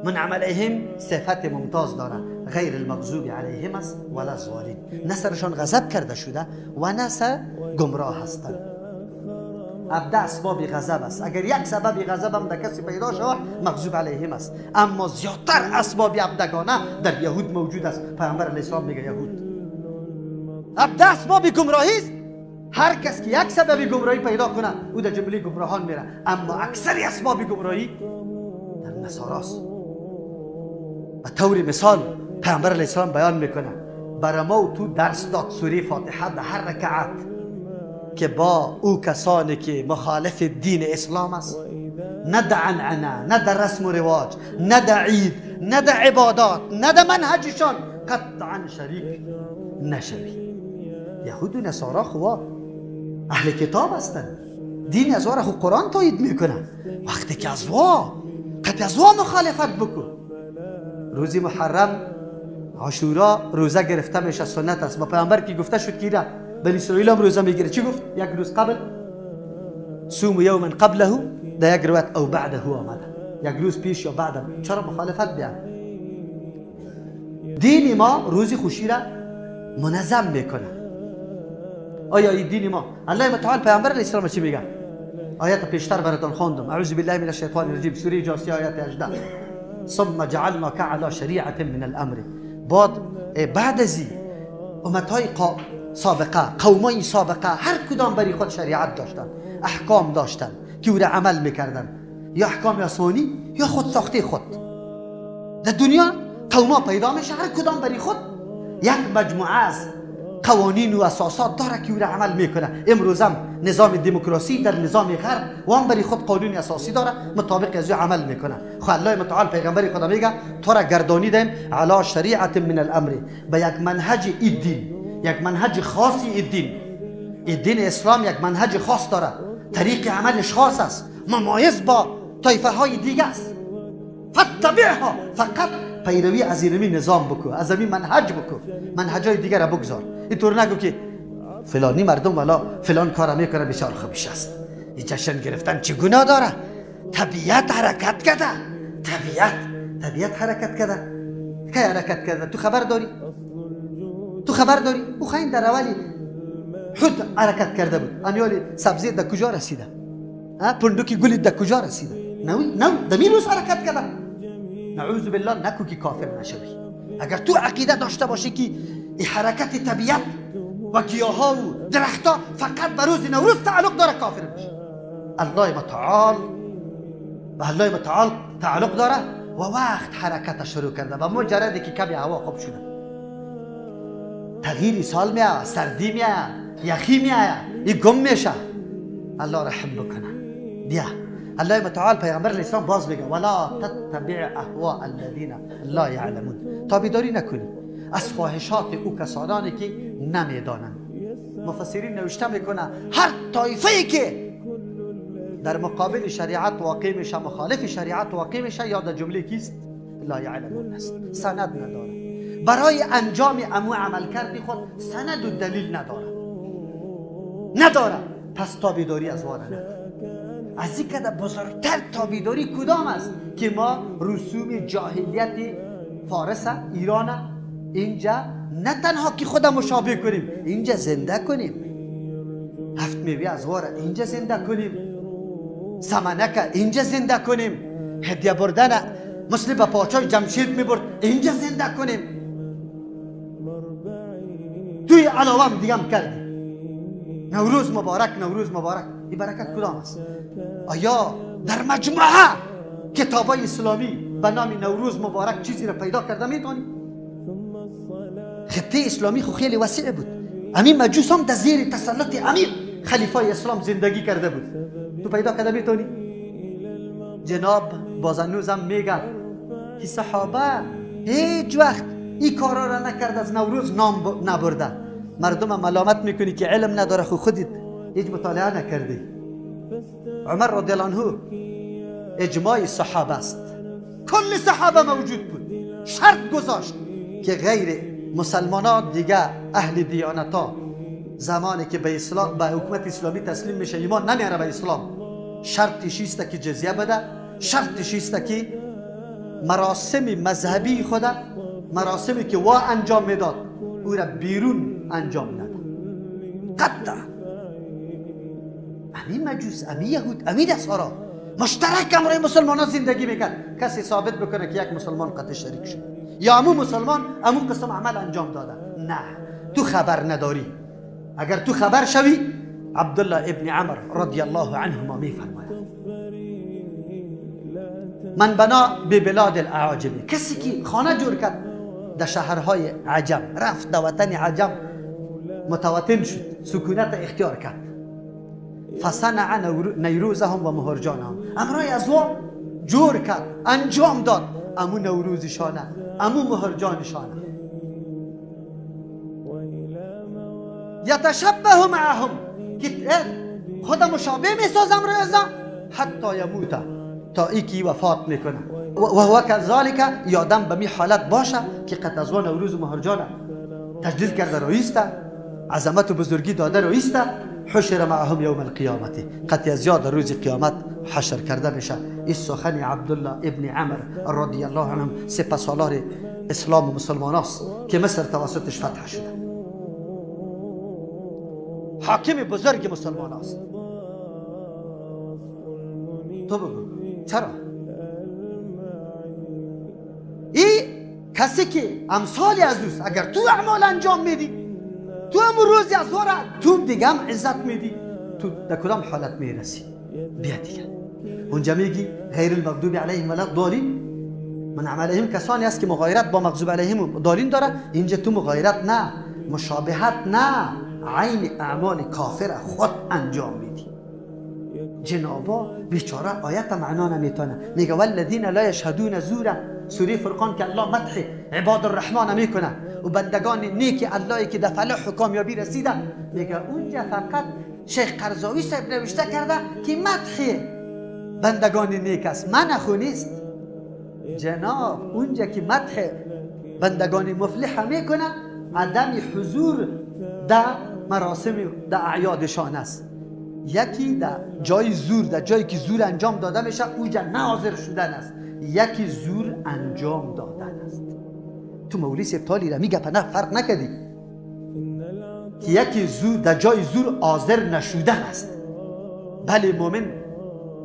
من عملهم صفت ممتاز داره، غیر المغضوب علیهم است ولا الضالین. نه سرشان غضب کرده شده و نه سر گمراه هستند. ابدا اسباب غضب است. اگر یک سبب غضب هم در کسی پیدا شود مغضوب علیهم است. اما زیادتر اسباب ابدگانه در یهود موجود است. پیامبر علیه السلام میگه یهود ابدا اسباب گمراهی است. هر کس که یک سبب گمراهی پیدا کنه او در جمله گمراهان میره. اما اکثر اسباب گمراهی در نصاراست. به طور مثال پیامبر علیه السلام بیان میکنه برای ما و تو درس داد سوره فاتحه در هر رکعت که با او کسانی که مخالف دین اسلام است، نه در عنعنه، نه در رسم و رواج، نه در عید، نه در عبادات، نه در منهجشان قطعا شریک نشوی. یهود و نصارا خوا اهل کتاب هستند، دین از خو قرآن تایید میکنه. وقتی که از وا قطع از وا مخالفت بکن. روزی محرم عاشورا روزه گرفته میشه، سنت است. با پیامبر که گفته شد که بنی اسرائیل هم روزه میگیره، چی گفت؟ یک روز قبل صوم یوما قبله، در یک روایت او بعده آمده، یک روز پیش یا بعد. چرا مخالفت بیان؟ دین ما روزی خوشی را منظم میکنه. آیا این دین ما الله متعال پیامبر علیه السلام چی میگه؟ آیت پیشتر براتون خواندم، اعوذ بالله من الشیطان الرجیم، سوره جاسیه آیت 18، ثم جعلناک علی شریعة من الامر. بعد از این امتهای سابقه، قومای سابقه، هر کدام برای خود شریعت داشتن، احکام داشتن که او را عمل میکردن، یا احکام آسمانی یا خود ساخته خود. در دنیا قوما پیدا میشه، هر کدام برای خود یک مجموعه از قوانین و اساسات داره که او را عمل میکنه. امروز هم نظام دموکراسی در نظام غرب و هم برای خود قانون اساسی داره، مطابق از او عمل میکنه. خو الله متعال پیغمبر خدا میگه تو را گردانیدیم علی شریعت من الامر، به یک منهج الدین، یک منهج خاصی الدین. الدین اسلام یک منهج خاص داره، طریق عملش خاص است، ممایز با طایفه های دیگه است. فتبعها، فقط پیروی از اینمی نظام بکو، از این منهج بکو، منهجای دیگر را بگذار. اینطور نگو که فلانی مردم والا فلان کار میکنه بسیار خوبش است. این جشن گرفتن چه گناه داره؟ طبیعت حرکت کرده، طبیعت حرکت کرده. کی حرکت کرده؟ تو خبر داری؟ تو خبر داری؟ او خواهیم در اولی حد حرکت کرده بود. امیال سبزی در کجا رسیده؟ پندوکی گلی در کجا رسیده؟ نو دمی روز حرکت کرده. نعوذ بالله نکو که کافر نشوی. اگر تو عقیده داشته باشی که این حرکت طبیعت و گیاها و درختها فقط به روز نوروز تعلق داره، کافر میشی. الله متعال به الله متعال تعلق داره و وقت حرکت شروع کرده و مجردی که کمی هوا خوب شده، تغییر سال میاد، سردی میاد، یخی میاد، این گم میشه. الله رحم بکنه. بیا الله متعال پیغمبر الاسلام باز میگه ولا تتبع اهواء الذین لا یعلمون، تابعداری نکنی از خواهشات او کسانانی که نمیدانند. مفسرین نوشته میکنه هر طایفه ای که در مقابل شریعت واقع میشه، مخالف شریعت واقع میشه، یا در جمله کیست؟ لا یعلمون است، سند نداره برای انجام امو عمل کردی خود، سند و دلیل نداره. پس تابعداری از واره نداره. از این که بزرگتر تابعداری کدام است که ما رسوم جاهلیت فارس ایران اینجا نه تنها که خود مشابه کنیم، اینجا زنده کنیم. هفت میوه از واره اینجا زنده کنیم، سمنک اینجا زنده کنیم، هدیه بردن مثل به پاچای جمشید میبرد اینجا زنده کنیم. توی علاوه هم دیگه هم کردی نوروز مبارک، نوروز مبارک. این برکت کدام است؟ آیا در مجموعه کتابای اسلامی به نام نوروز مبارک چیزی را پیدا کرده میتونی؟ خطه اسلامی خو خیلی وسیع بود. امین مجوس هم در زیر تسلط امیر خلیفه اسلام زندگی کرده بود. تو پیدا کرده میتونی؟ جناب بازنوزم میگه که صحابه هیچ وقت این کارا را نکرد، از نوروز نام نبرده. مردم ملامت میکنی که علم نداره، خو خودت هیچ مطالعه نکردی. عمر رضی الله عنه اجماع صحابه است، کل صحابه موجود بود، شرط گذاشت که غیر مسلمانات دیگه اهل دیانت ها زمانی که به اسلام، به حکومت اسلامی تسلیم میشه، ایمان نمیاره به اسلام، شرطش است که جزیه بده، شرطش است که مراسم مذهبی خود، مراسمی که وا انجام میداد او را بیرون انجام نده. قطع امی مجوس، امی یهود، امی نصارا مشترک امرای مسلمان ها زندگی میکرد. کسی ثابت بکنه که یک مسلمان قطع شریک شد یا امو مسلمان امو قسم عمل انجام داده، نه، تو خبر نداری. اگر تو خبر شوی، عبدالله ابن عمر رضی الله عنهما میفرماید من بنا به بلاد الاعاجم، کسی که خانه جور کرد در شهرهای عجم، رفت در وطن عجم متوطن شد، سکونت اختیار کرد، فصنع نیروزهم و مهرجانهم، امرای از او جور کرد، انجام داد امو نوروزشانه، امو مهرجانشانه. یتشبه معهم، که خود مشابه میسازم روی از حتی یموت، تا ای که وفات میکنه. و هو کذالک، یادم به می حالت باشه که قد از نوروز و مهرجان تجلیل کرده رویسته، عظمت و بزرگی داده رویسته، حشر معهم یوم القیامت، قد از یاد روز قیامت حشر کرده میشه. این سخن عبدالله ابن عمر رضی الله عنهم، سپه سالار اسلام و مسلمان است که مصر توسطش فتح شده، حاکم بزرگ مسلمان است. تو بگو چرا؟ ای کسی که امثال از اوست، اگر تو اعمال انجام میدی، تو هم روزی از تو دیگه هم عزت میدی، تو در کدام حالت میرسی؟ بیا دیگه اونجا میگی غیر المغضوب علیهم ولا الضالین. منعم علیهم کسانی است که مغایرت با مغضوب علیهم دارین داره. اینجا تو مغایرت نه، مشابهت نه، عین اعمال کافر خود انجام میدی. جنابا بیچاره آیت معنا نمیتونه. میگه والذین لا یشهدون زورا، سوره فرقان که الله مدح عباد الرحمن میکنه و بندگان نیک الله که در فلاح و کامیابی رسیده، میگه اونجا فقط شیخ قرضاوی صاحب نوشته کرده که مدح بندگان نیک است، من خو نیست. جناب اونجا که مدح بندگان مفلح میکنه عدم حضور در مراسم در اعیادشان است. یکی در جای زور، در جایی که زور انجام داده میشه اونجا نه حاضر شدن است، یکی زور انجام دادن است. تو مولوی صاحب تالی را میگه نه فرق نکردی که یکی زور در جای زور حاضر نشدن است. بله مؤمن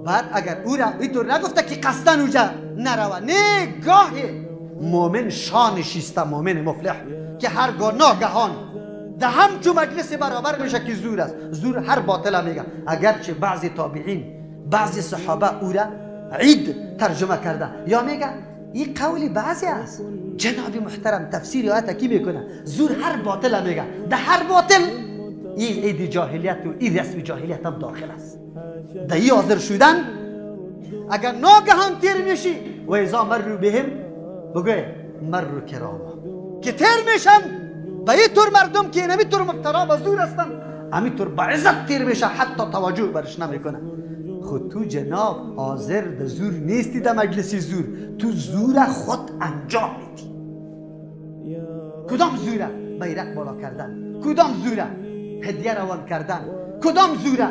بعد اگر او را اینطور نگفته که قصدن اونجا نروه، نه گاهی مؤمن شانشیسته، مؤمن مفلح که هرگاه ناگهان ده همچو مجلس برابر میشه که زور است. زور هر باطل میگه، اگرچه بعضی تابعین بعضی صحابه او را عید ترجمه کرده یا میگه این قول بعضی است. جناب محترم تفسیر آیت کی میکنه؟ زور هر باطل میگه، ده هر باطل این عید جاهلیت و این رسم جاهلیت هم داخل است. ده ای حاضر شدن اگر ناگهان تیر میشی و اذا مروا بهم بگه مروا کراما، که تیر میشن به این طور مردم که اینمی طور مبتلا به زور هستن همین طور به عزت تیر میشه، حتی توجه برش نمیکنه. خود تو جناب حاضر در زور نیستی، در مجلس زور تو زور خود انجام میدی. کدام زوره؟ بیرق بالا کردن. کدام زوره؟ هدیه روان کردن. کدام زوره؟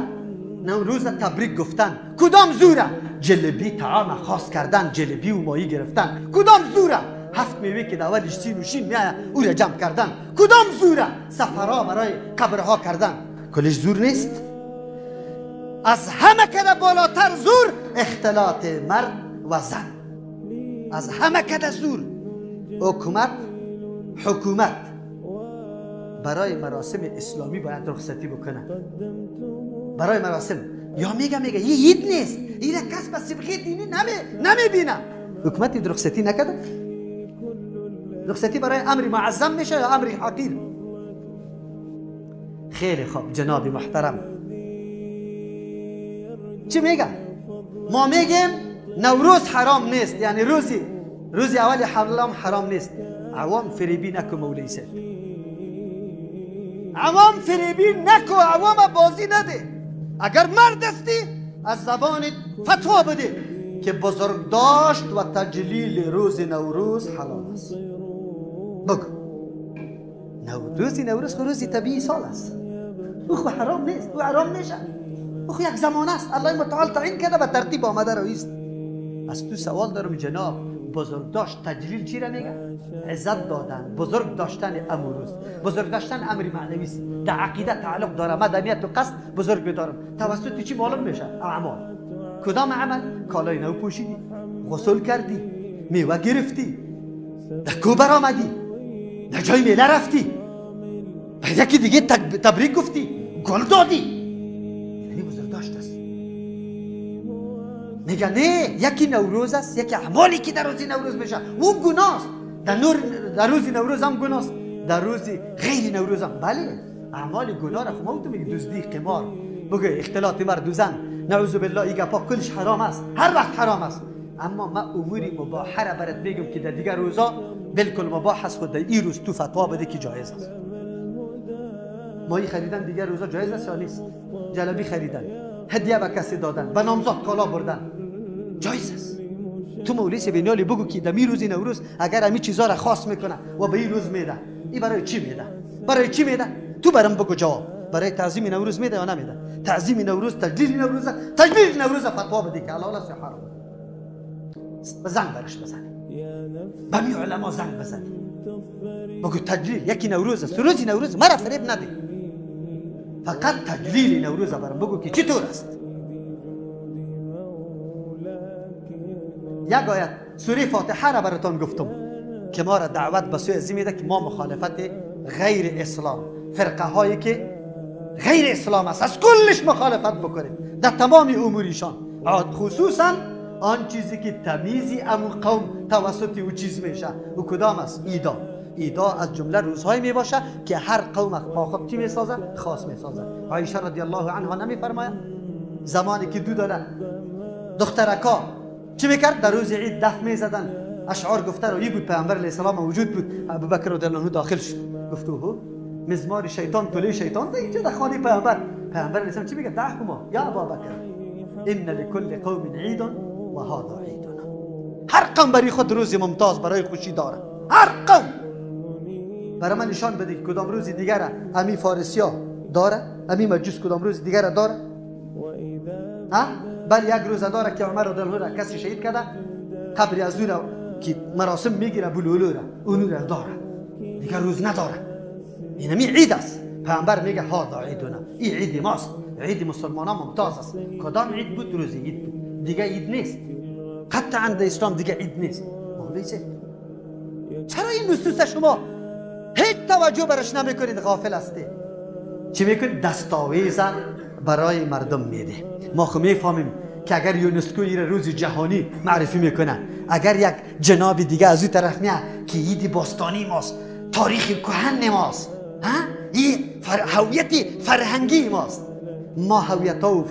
نوروز تبریک گفتن. کدام زوره؟ جلبی طعام خاص کردن، جلبی و ماهی گرفتن. کدام زوره؟ هفت میوه که در اولش سین و شین میایه او را جمع کردن. کدام زوره؟ سفرها برای قبرها کردن. کلش زور نیست؟ از همه کده بالاتر زور اختلاط مرد و زن، از همه کده زور. حکومت برای مراسم اسلامی باید رخصتی بکنه، برای مراسم. یا میگه یه عید نیست، این کس به سبقه دینی نمیبینه. حکومت رخصتی نکرده. رخصتی برای امر معظم میشه یا امر حقیر؟ خیلی خوب جناب محترم چی میگه؟ ما میگیم نوروز حرام نیست، یعنی روزی اول حمله حرام نیست. عوام فریبی نکو مولوی صاحب، عوام فریبی نکو، عوام بازی نده. اگر مرد هستی از زبان فتوا بده که بزرگ داشت و تجلیل روز نوروز حلال است. بگو نوروز خو روزی طبیعی سال است، او خو حرام نیست، او حرام میشه، او خو یک زمان است، الله متعال تعیین کرده به ترتیب آمده رویست. از تو سوال دارم جناب، بزرگ داشت تجلیل چی را میگه؟ عزت دادن، بزرگ داشتن امروز، بزرگ داشتن امر معنوی است، در عقیده تعلق داره، مدنیت و قصد بزرگ بدارم. توسط چی معلوم میشه؟ اعمال. کدام عمل؟ کالای نو پوشیدی، غسل کردی، میوه گرفتی، در کو برآمدی، در جای میله رفتی، به یکی دیگه تبریک گفتی، گل دادی، یعنی بزرگ داشت است. میگه نه، یکی نوروز است، یکی اعمالی که در روز نوروز میشه او گناه است. در روز نوروز هم گناه است، در روز غیر نوروز هم. بله اعمال گناه را خب تو میگی دزدی، قمار، بگه اختلاط مرد و زن، نعوذ بالله، این گپا کلش حرام است، هر وقت حرام است. اما ما اموری مباحه را برات میگم که در دیگر روزا بالکل مباح است، خود در این روز تو فتوا بده که جایز است. ماهی خریدن دیگر روزا جایز است یا نیست؟ جلبی خریدن، هدیه به کسی دادن، به نامزاد کالا بردن، جایز است. تو مولوی بینیالی بگو که در روز نوروز اگر همین چیزا را خاص میکنه و به این روز میده، این برای چی میده؟ برای چی میده؟ تو برام بگو جواب. برای تعظیم نوروز میده یا نمیده؟ تعظیم نوروز، تجلیل نوروز، تجلیل نوروز فتوا بده که حلال است یا حرام. زنگ برش بزنی، به می علما زنگ بزنی، بگو تجلیل یکی نوروز است، روزی نوروز مرا فریب نده، فقط تجلیل نوروز برام بگو که چطور است. یک آیت سوره فاتحه را براتان گفتم که ما را دعوت به سوی از میده که ما مخالفت غیر اسلام، فرقه هایی که غیر اسلام است از کلش مخالفت بکنیم در تمام اموریشان، خصوصا آن چیزی که تمیزی امو قوم توسط او چیز میشه، او کدام است؟ ایدا. ایدا از جمله روزهای میباشه که هر قوم با خود چی میسازه؟ خاص میسازه. عایشه رضی الله عنها نمیفرماید زمانی که دو دانه دخترکا چی میکرد؟ در روز عید دف میزدن، اشعار گفته رو بود، پیامبر علیه السلام موجود بود، ابوبکر رضی الله عنه داخل شد، گفت اوه مزمار شیطان طلوع شیطان ده اینجا در خانه پیامبر. پیامبر علیه السلام چی میگه؟ دعهما یا ابابکر ان لکل قوم عید و هذا عیدنا. هر قوم برای خود روز ممتاز برای خوشی داره. هر قوم. برای من نشان بده که کدام روز دیگر امی فارسیا داره، امی مجوس کدام روز دیگر داره؟ ها؟ بل یک روز داره که عمر رضی الله عنه کسی شهید کرده، قبر از او را که مراسم میگیره بلولو را، اونو را داره، دیگر روز نداره. اینمی عید است. پیامبر میگه هذا عیدنا، این عید ماست، عید مسلمانان ممتاز است. کدام عید بود؟ روز عید بود، دیگه عید نیست. قطعا در اسلام دیگه عید نیست. مولوی چرا این نصوص شما هیچ توجه برش نمیکنید؟ غافل هستی. چی میکنید؟ دستاویز برای مردم میده. ما خو میفهمیم که اگر یونسکو ایره روز جهانی معرفی میکنه، اگر یک جناب دیگه از اون طرف میاد که عید باستانی ماست، تاریخ کهن ماست، ها، این هویت فرهنگی ماست، ما هویت ها و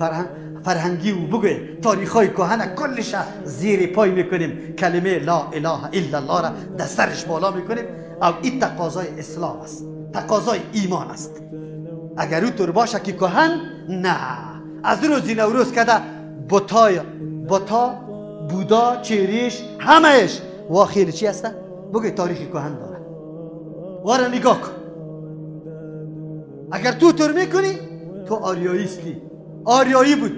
فرهنگی و بگوی تاریخ های کهن کلش زیر پای میکنیم، کلمه لا اله الا الله را در سرش بالا میکنیم. او این تقاضای اسلام است، تقاضای ایمان است. اگر او طور باشه که کهن، نه، از روز نوروز کده بتای بتا بودا چیریش همهش واخیر چی هسته؟ بگوی تاریخ کهن داره. واره نگاه کن. اگر تو طور میکنی تو آریایی استی، آریایی بود.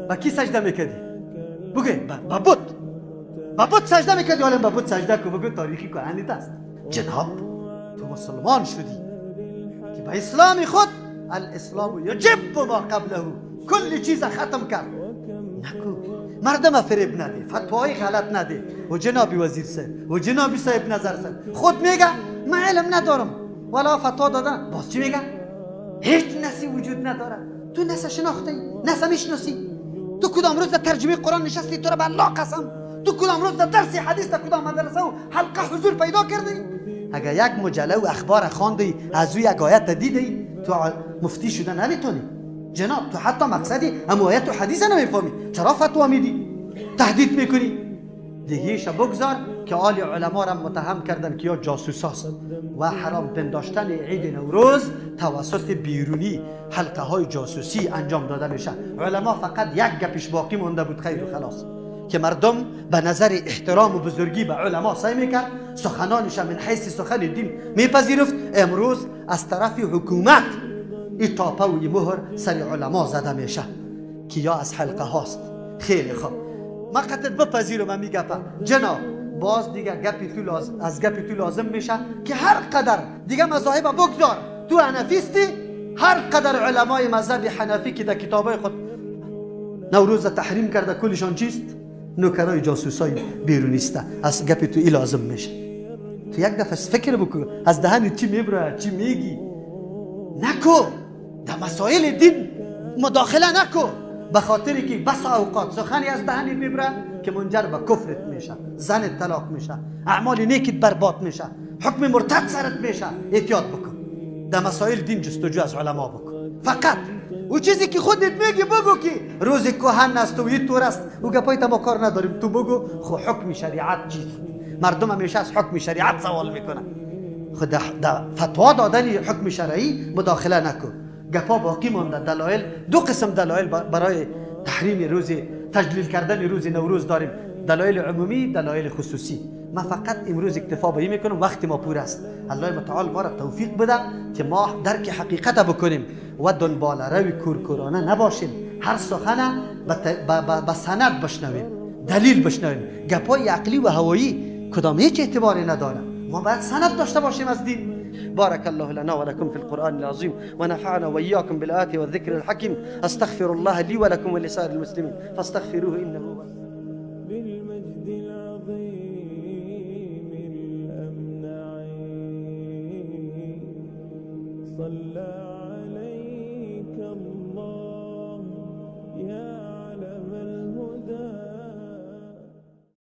با کی سجده میکردی؟ بگوی با بت، با بت سجده میکردی. حالا با بت سجده کن، بگوی تاریخی کهن است. جناب تو مسلمان شدی که با اسلام خود الاسلام یجب ما قبله، کل چیز ختم کرد. نکو مردم فریب نده، فتوای غلط نده. و جناب وزیر صاحب و جناب صاحب نظر صاحب خود میگه من علم ندارم ولا فتوا دادن، باز چی میگه؟ هیچ نسی وجود نداره. تو نس شناختی، نس میشناسی. تو کدام روز در ترجمه قرآن نشستی؟ تو را به الله قسم، تو کدام روز در درس حدیث در کدام مدرسه و حلقه حضور پیدا کردی؟ اگر یک مجله و اخبار خواندی، از او یک آیت دیدی، تو مفتی شده نمیتونی. جناب تو حتی مقصدی هم آیت و حدیث نمیفهمی، چرا فتوا میدی؟ تهدید میکنی؟ دیگه بگذار که آل علما را متهم کردن که یا جاسوس است و حرام پنداشتن عید نوروز توسط بیرونی حلقه های جاسوسی انجام داده میشه. علما فقط یک گپش باقی مونده بود، خیر و خلاص، که مردم به نظر احترام و بزرگی به علما سعی میکرد، سخنانش من حیث سخن دین میپذیرفت. امروز از طرف حکومت این تاپه و این مهر سر علما زده میشه که یا از حلقه هاست. خیلی خوب، من قطعت بپذیرم من میگپم جناب، باز دیگه گپی تو لازم، از گپی تو لازم میشه که هر قدر دیگه مذاهب بگذار، تو حنفیستی، هر قدر علمای مذهب حنفی که در کتابای خود نوروز تحریم کرده کلشان چیست؟ نوکرای جاسوسای بیرونیسته. از گپی تو ای لازم میشه. تو یک دفعه فکر بکن از دهن چی میبره، چی میگی. نکو در مسائل دین مداخله نکو، به خاطری که بس اوقات سخنی از دهنی میبره که منجر به کفرت میشه، زنت طلاق میشه، اعمال نیکت برباد میشه، حکم مرتد سرت میشه. احتیاط بکن در مسائل دین، جستجو از علما بکن. فقط او چیزی که خودت میگی بگو که روز کهن است و این طور است، او گپای ما کار نداریم. تو بگو خو حکم شریعت چیست. مردم همیشه از حکم شریعت سوال میکنن. خود در فتوا دادن حکم شرعی مداخله نکن. گپا باقی مانده. دلایل دو قسم دلایل برای تحریم روز، تجلیل کردن روز نوروز داریم، دلایل عمومی، دلایل خصوصی. ما فقط امروز اکتفا به این میکنم، وقت ما پور است. الله متعال ما را توفیق بده که ما درک حقیقت بکنیم و دنبال روی کورکورانه نباشیم. هر سخن به سند بشنویم، دلیل بشنویم. گپای عقلی و هوایی کدام هیچ اعتباری نداره. ما باید سند داشته باشیم از دین. بارك الله لنا ولكم في القرآن العظيم ونفعنا وإياكم بالآيات والذكر الحكيم. أستغفر الله لي ولكم ولسائر المسلمين فاستغفروه إنه هو بالمجد العظيم الأمنع صلى.